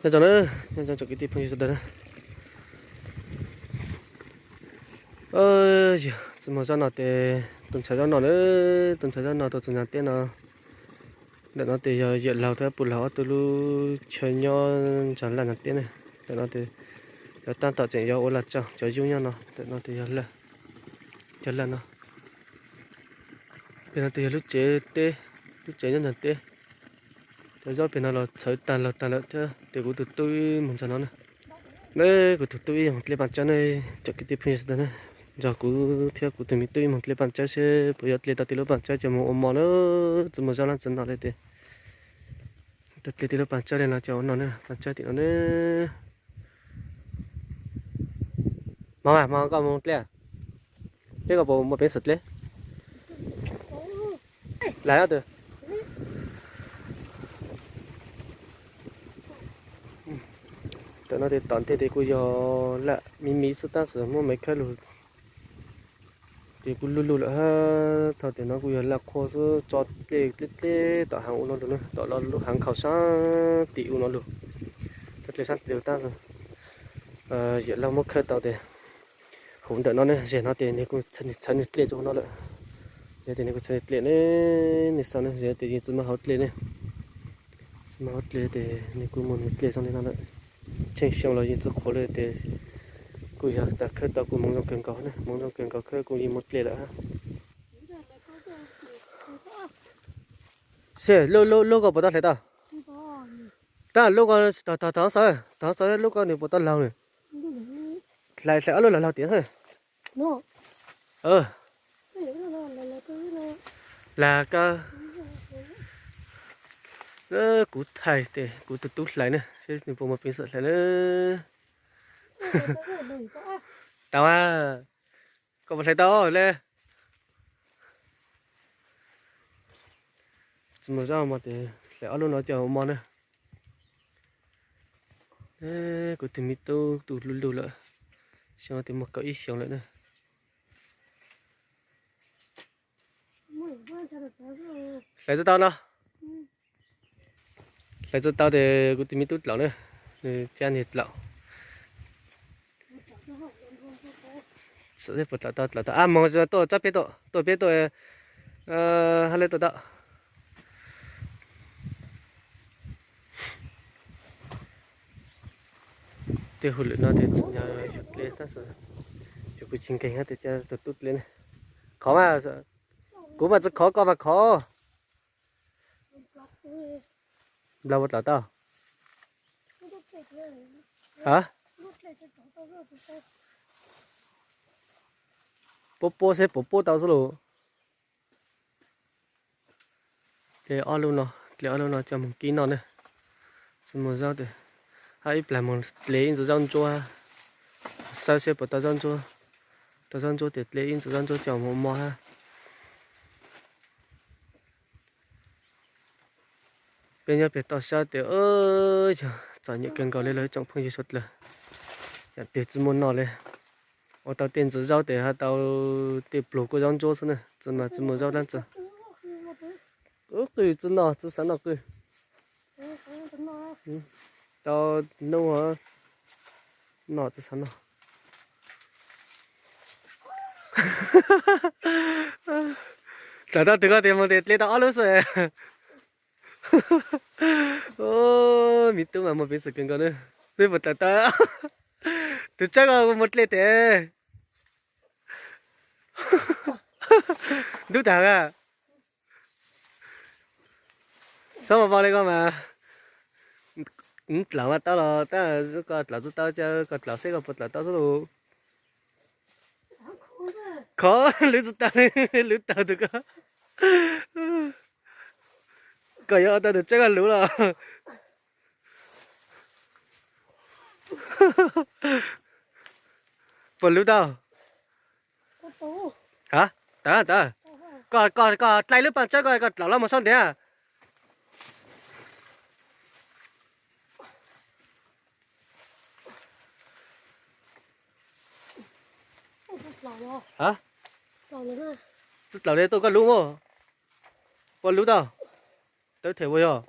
Nyob zoo na, nyob zoo tsoom kwv tij phooj ywg sawv daws na. Yog txij muag zaub no ces tus ntshav zaub no na, tus ntshav zaub no tus txug nram teb no. Ntawm no ces yog yawm laug thiab puj laug ob tug lub chaw nyob ntsa laj nram teb ne. Ntawm no ces yog tab tom tseem yuav ua laj tsaug cov yub nyob no, ntawm no ces yog laj, yog laj no. Pem no ces yog lub tsev teb, lub tsev nyob ntsa teb. Cov zaub pem no los txhawv tag los tag lawm thiab ces kuv tus tub ib mus ntsa no na. Ne, kuv tus tub ib mus dle paj tsawb ne, tsoom kwv tij phooj ywg sawv daws na. Nrog kuv thiab kuv tus me tub ib mus dle paj tsawb seb puas yuav dle tau tej lub paj tsawb coj mus ua mov na. Txij muag zaub lab txawv no li ces tau dle tej lub paj tsawb li no coj ua no na, paj tsawb tim no na. Mog, mog koj mus dle, teb koj puas muaj peev xwm dle? Lawm ob tug. Tam no ces tom ntej ces kuj yog laj miv miv xwb tab sis muab me khawb lug ces kuj luj luj lawm hab. Thaum tiam no kuj yog laj qhua xwb, tso dlej dlej dlej tom heev ub no lug na, tom lub heev nkhaus sab tim ub no lug, tso dlej sab tim ub tab sis yawm laug muab khawb tau tes hauv ntawm no ne, zem no tes nws kuj txhawv nws dlej rau hauv no lawm. Zem tes nws kuj txhawv nws dlej ne, nws xav ne, zem tes yeej tsis muaj hauv dlej ne, tsis muaj hauv dlej tes nws kuj muaj nws dlej zoo li no lawm. Tsheej xyoo los yeej tsis qhuav li tes kuj yog tas khawb tau kuj hmoov zoo kawg nkaus ne, hmoov zoo kawg nkaus khawb kuj yeej muaj dlej lawm hab. Seb lub, lub, lub koj puas tau hlais tau? Tab lub koj, tom, tom, tom xav, tom xav lub koj nws puas tau laug nws. Hlais, hlais ob lub laug laug tias. Lag koj, kuv thaij tes kuv tus tub hlais na, seb nws puas muaj peev xwm hlais na. Tau a, koj puas hlais tau le? Tsis muaj zab mog tes hlais ob lub no coj ua mov na. Kuv tus me tub tus luj luj lawm, xyoo no tes muaj kaum ib xyoos lawm na. Hlais tsis tau no. Hlais tsis tau tes kuv tus me tub dlaum na, nws cab nws dlaum. Xav seb puas dlaum tau, dlaum tau a, moog tuaj tsab peb tuaj, tuaj peb tuaj, hab le tuaj tau. Tej hauj lwm no tes tsis nyob yug dlej tab sis yog kuv tsis nkeeg tes cia tus tub dlej ne. Khov mas, kuv mas tsis khov, koj mas khov. Nplas puas dlaum tau? Ha? Puab puab seb puas puab tau xwb lauj. Dle ob lub no, dle ob lub no coj moog kib noj ne. Tsis muaj zaub tes hab ib plag moog dle ib ntxiv zaub ntsuab, xawb seb puas tau zaub ntsuab. Tau zaub ntsuab tes dle ib ntxiv zaub ntsuab coj moog ua mov hab. Peb nyob pem toj siab tes yog txom nyem kawg nkaus li los ib tsoom phooj ywg suav dlawg. Yam twg tsis muaj noj li, ua tau tej ntxiv zaub tes hab tau tej pluag kuj zaub ntsuab xwb na, tsis mas tsis muaj zaub dlaab tsi. Qw tsis noj, tsis xav noj qw. Tau nub noj tsis xav noj. Dlaum tau tus koj tes moog tes dle tau ob lub xwb. Me tub mas muaj peev xwm kawg nkaus na. Twb puas dlaum tau tus tsawb koj muaj dlej tes. Ntub tag a. Xob mas vau li koj mas. Dlaum mas tau los tab, koj dlaum tsis tau ces koj dlaum seb koj puas dlaum tau xwb lauj. Khov, luv tsis tau, luv tau tus koj. Koj yuav ua tau tus tsawb koj luv los. Puas luv tau? Ha, tawm, tawm. Koj, koj, koj dlai lub paaj tsawb koj, koj dlaum los mus saub ntiav. Ha, tsis dlaum li, tuaj koj luv mas. Puas luv tau? Tawb them ua yog.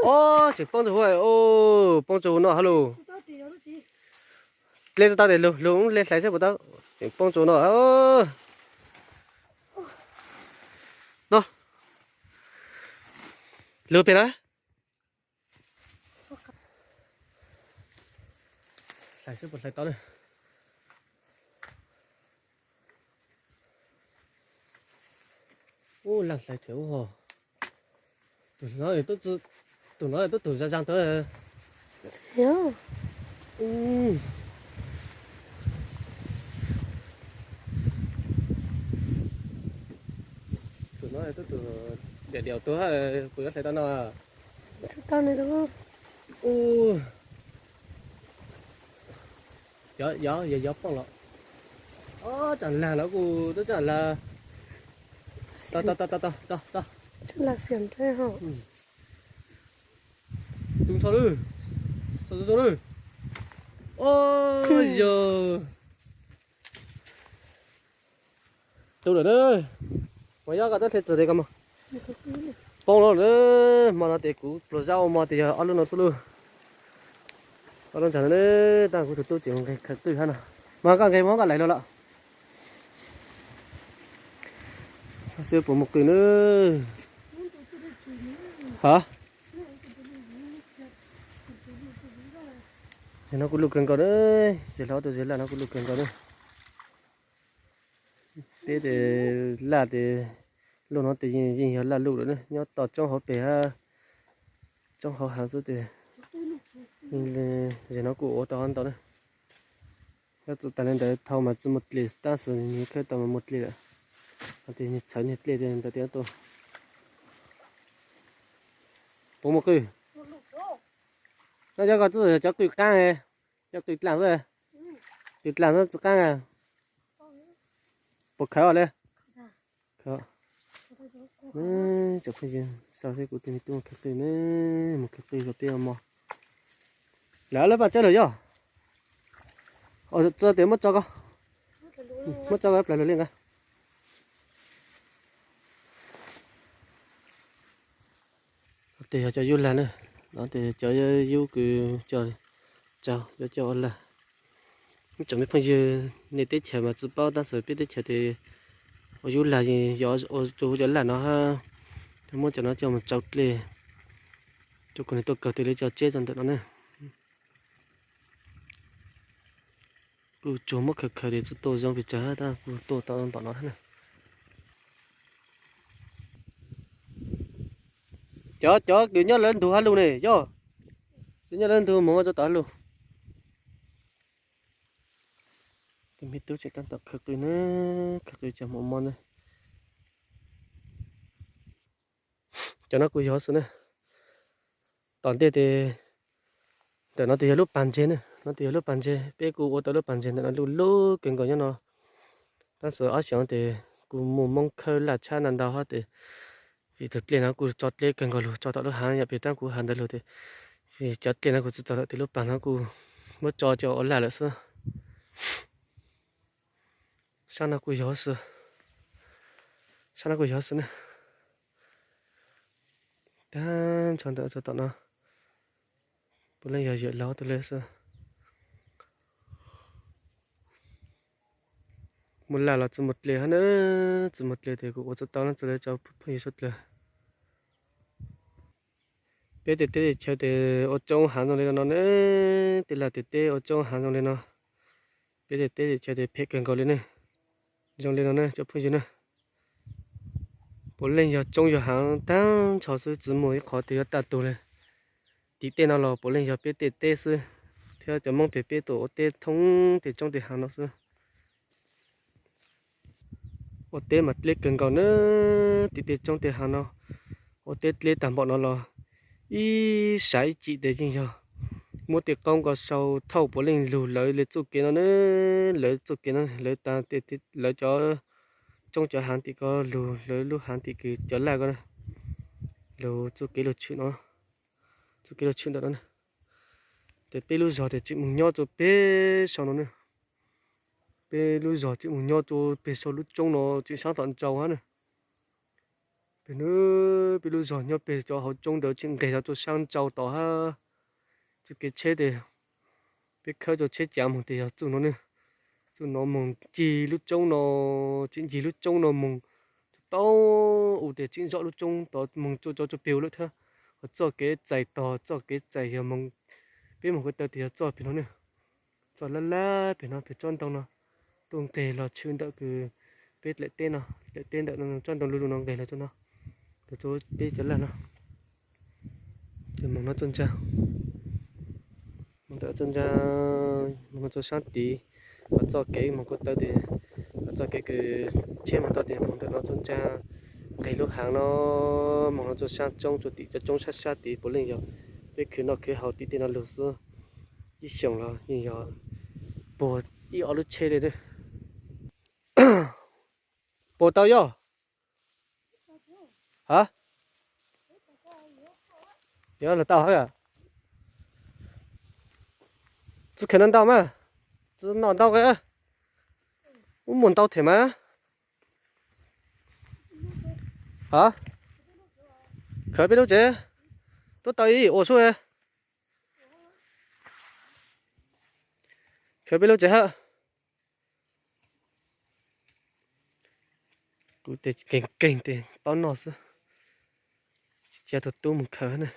Os, tseem poob rau hauv, poob rau hauv no hab lug. Dle tsis tau tes lug, lug le hlais seb puas tau. Tseem poob rau no. No, lug pem na. Hlais seb puas hlais tau na. Ub, laj hlais thiab ub ho. Tus no, tus no twb tug zaj zaj tau. Tus no twb tug diam diam tuag, puas yuav hlais tau no? Yog, yog, yog poob los. Ob, tsaam lag no kuj twb tsaam lag. Tau, tau, tau, tau, tau, tau. Tus ntsho lawm. Os, yog. Tu lawm na. Mas yog koj twb hle txim tes koj mas. Poob los na. Hmo no tes kuv pluas zab ua mov tes yog ob lub no xwb lauj. Ob lub ntawd na, tab kuv tus tub tseem nqes khaws qwj hab no. Mas koj nqes mus koj lais los lawm. Xyov puas muaj qwj na. Ha? Zem no kuj luj kawg nkaus na. Zem hlo tus zem laj no kuj luj kawg nkaus na. Peb tes laj tes luj no tes yeej yog laj luj lawm na, nyob toj roob hauv pes hab, roob hauv heev xwb tes. Zem no kuj ua tau ntau na. Nyob txog tas li ntawd thaum mas tsis muaj dlej tab sis nws khawb tau mas muaj dlej lawm. Hos tes nws txhawv nws dlej tes ntawd tes tu. Puas muaj qwj? No yog koj twb yog cov qwj qaab, cov qwj dlaaj xwb. Qwj dlaaj xwb tsis qaab. Puas khawv os le? Tsoom phooj ywg, xav seb kuv tus me tub mus khawv qwj ne, mus khawv qwj rau peb ua mov. Lawv lawv paj tsawb lawm yog. Txawm tes muab tso ko, muab tso ko plaws lug li nqa. Tes yog cov yub lag na, no tes cov yub kws coj, coj, coj ua lag. Tsoom me phooj ywg, nej teb chaws mas tsis paub tab sis peb teb chaws tes ua yub lag, yog ua rau cov lag no hab, muab cov no coj mus tsau dlej, rau kom nws tuaj kawg tes li cov tseb rau ntawm no ne. Kuj tsuas muab khaws khaws tes tsis tuaj zoo pes tsawg hab tab kuj tuaj tau npaum no hab na. Cov, cov kws nyob lawv ntug hab lug ne yog, cov nyob lawv ntug mus ua rau tom hab lug. Tus me tub tseem tab tom khawv qwj na, khawv qwj tso mus ua mov na. Cov no kuj yog xwb na. Tom ntej tes, ntawm no tes yog lub pas ntseg na, no tes yog lub pas ntseg, peb kuj ua tau lub pas ntseg ntawm no luj luj kawg nkaus nyob no. Tab sis ob xyoos tes kuj muaj Moob khawb laj tshab ntau ntau hab tes, vim tus dlej no kuj tso dleb kawg nkaus lug tso tom lub haav yog pem tab kuv has ntawd lug tes, vim cov dlej no kuj tsis txaus lawm tes lub pas no kuj muab tso coj ua laj lawm xwb. Sab no kuj yog xwb, sab no kuj yog xwb na. Tag nrho ntawm txog tom no puav leej yog yawm laug tug le xwb. Muaj laj los tsis muaj dlej hab na, tsis muaj dlej tes kuj ua tsis tau leej twg le rau phooj ywg suav dlawg. Peb tej teb chaws tes ua tsoob haav zoo li no ne, tej laj tej teb ua tsoob haav zoo li no. Peb tej teb chaws tes phem kawg nkaus li ne, zoo li no ne cov phooj ywg na. Puav leej yog tsoob yog haav tag nrho xwb, tsis muaj ib qhov twg yuav tag tug li. Tim tej no los puav leej yog peb tej teb xwb, thiab cov Moob pem peb tuaj ua teb thoob tej tsoob tej haav no xwb. Ua teb mas dleb kawg nkaus na, tim tej tsoob tej haav no. Ua teb dleb tag npaum no los ib sab ib cim tes yeej yog muab tej qoob ko sau thauj puav leej lug lawv li txuj kev no ne, lawv txuj kev no lawv tas, lawv cov tsoob cov haav tim ko lug, lawv lub haav tim kws cov laj ko na, lug txuj kev lug tshwm no, txuj kev lug tshwm ntawm no na. Tes peb lub zog tes tseem mus nyob rau peg saum no ne, peb lub zog tseem mus nyob rau peg saum lub tsoob no tseem sab tom ntsaus hab na. Peb lub zog nyob pem cov hauv tsoob ntawd tseem nqes los rau sab ntsau tod hab. Txoj kev tsheb tes peb khawb rau tsheb cav moog tes yog txuj no ne. Txuj no moog ncig lub tsoob no, tseem ncig lub tsoob no moog tau u tes tseem zom lub tsoob tod moog rau cov rau peg lawm thiab. Ho txoj kev txais tog txoj kev txais yog moog, peb moog ko taw tes yog txoj peg no ne. Txoj lab lab peg no peg tsob ntoo no tuaj nqes los tshwm ntawm kws peb dlaim teb no, dlaim teb ntawm tsob ntoo lug lug no nqes los rau no, rau peb cov laj no. Ces moog no txoj ntsa, moog ntawm txoj ntsa, moog no rau sab tid, ho txoj kev moog ko taw tes, ho txoj kev kws tsheb moog tod tes moog ntawm no txoj ntsa, nqes lub haav no, moog no rau sab tsoob rau tim cov tsoob sab sab tid puav leej yog peb khwv noj khwv haus tim tej no lug xwb. Ib xyoos los yeej yog puag ib ob lub tsheb li. Puas tau yog? Ha? Yog lawm tau hab. Tsi khaws no ntau mas, tsi noj ntau, ub muaj ntau them mas. Ha? Khaws peb lub tsev, tuaj tau ib ua sub. Khaws peb lub tsev hab. Kuv tes keeg keeg tes paub noj xwb. Tsis cia tus tub mus khaws ne.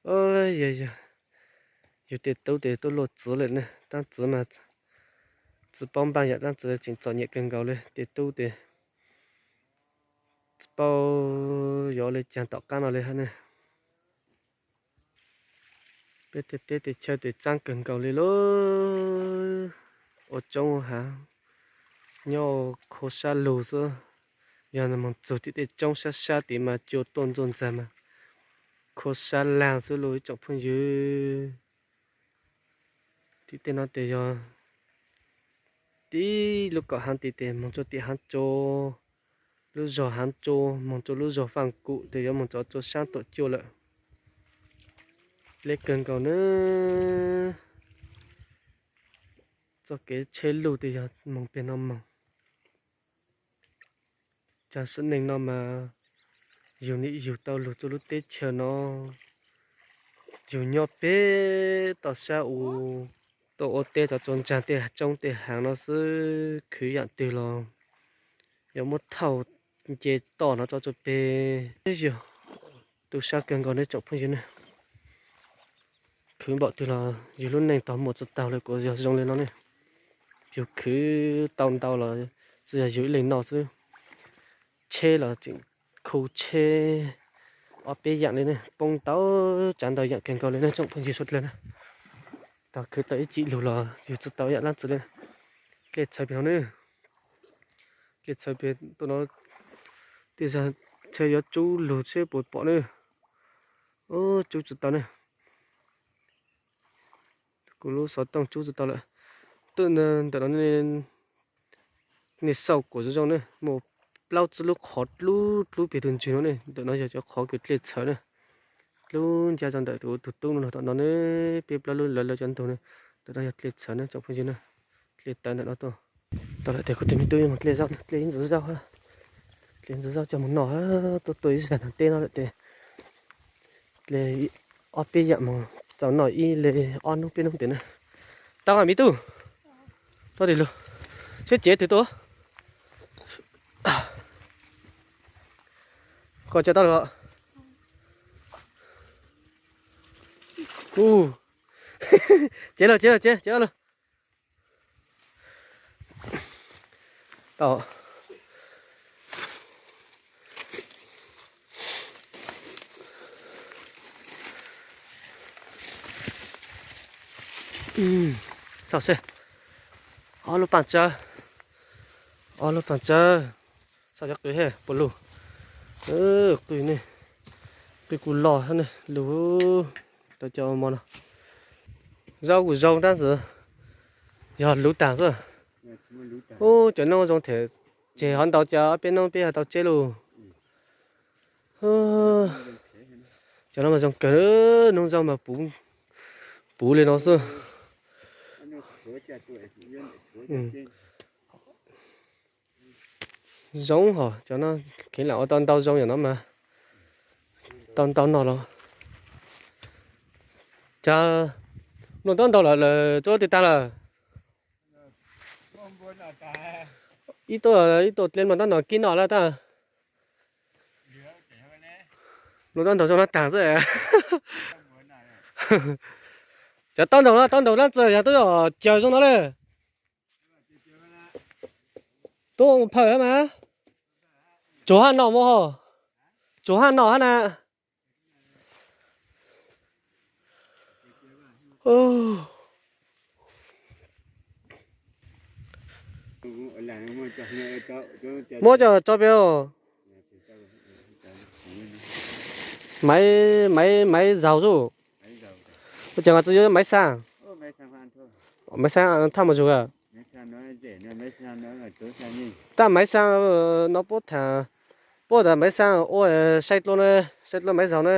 Yog yog, yug tej tub tes tuaj luaj txiv lawm ne, tab txiv mas txiv paub npaaj yam, tab txiv tseem txom nyem kawg nkaus li. Tej tub tes tsis paub yuav ua li caag tom qab no li hab ne. Peb tej teb tej chaw tes txaab kawg nkaus li lauj. Ua tsoob ua hav nyob khua sab lug xwb. Yog moog txug tim tej tsoob sab sab tid mas cua tuaj ntxuaj ntxag mas khua sab laag xwb lauj ib tsoom phooj ywg. Tim tej no tes yog tib lub kaum haav tid tes moog rua tim haav tsua, lub zog haav tsua moog rua lub zog Faaj Kum tes yuav moog rov rua saab Tuam Cuaj lawm. Dleb kawg nkaus nawb. Txoj kev tsheb lug tes yog moog peg no moog. Caag sim neej no mas yug nim yug tau lug rua lub teb chaws no, yug nyob peb toj sab u, tuaj ua teb rov rua ntsaag tej tsoob tej haav no xwb, khwv yaam twg los yuav muab thauj nce toj no rov rua peg. Yog tu sab kawg nkaus nawb tsoom phooj ywg ne. Khwv npaum twg los yug lub neej tog muaj tsi taug li, kuv yog zoo li no ne. Yug khwv tau ntau los tsi yog yug ib leeg noj xwb, tsheb los tseem khu tsheb ob peb yaam li ne, poob ntau tsaav ntau yaam kawg nkaus li ne tsoom phooj ywg suav dlawg na. Tog khwv tau ib cim lug los yug tsi tau yaam dlaab tsi li. Dlej txhawv peg no ne, dlej txhawv peg tuaj no, tej zag txhawv yuav tsub lug seb puas pom ne. Tsub tsi tau ne. Kuv lub xov tooj tsub tsi tau lawm. Tuaj ntawm no nej xauj kuas zoo zoo ne, muaj plaub tsib lub qhov dlub dlub peg tug ntswg no ne. Ntawm no yog cov qhov kws dlej txhawv ne, dlub ncaj rau ntawm tus tub no tom no ne, peb plaub lub lawv lawv cov ntug ne. Ntawm no yog dlej txhawv ne tsoom phooj ywg na. Dlej tawv ntawm no tuaj. Tau lawm tes kuv tus me tub yuav mus dlej zaub, dlej ib ntxiv zaub, dlej ib ntxiv zaub coj mus noj. Tuaj tuaj ib zag nag teb no lawm tes dlej ob peb yaam mus txaus noj ib le ob hnub peb hnub ntev na. Tau mas me tub, tuaj tim lug, seb cev twg tuaj. Koj cev tau lawm. Cev lawm, cev lawm, cev, cev lawm. Tau. Xauj seb, ob lub paaj tsawb, ob lub paaj tsawb. Xauj cov qws he puas lug. Qws ne, qws kuj loj hab ne, lug tau cov mov no. Zaub kuj zoo tab sis yog luv taag xwb. Ub, cov noob zoo them, tseg hov ntau cas ob peb noob peb ho tau tseb lauj. Cov no mas zoo kawg, noob zaub mas puv, puv li no xwb. Zoo hos cov no, kheev lam ua tau ntau zoo yam no mas tau ntau no los. Cas mloog tab ntaug lawm lawm tsuab twg tag lawm? Ib tug, ib tug dle mloog tab ntaug kib no lawm tag. Mloog tab ntaug zoo no tag xwb. Cov tab ntaug no tab ntaug dab tsi yog tub yog caws zoo no lawm. Tub phaws mas. Tsuas haj no mus ho. Tsuas haj no hab na. Muab cov tso pem. Maiv, maiv, maiv zaug xwb. Ua cas tsi yuav maiv xaa? Maiv xaa thaj mus zug. Tab maiv xaa no puab tham, puab tas maiv xaa ua sai dlua na, sai dlua maiv zaug na.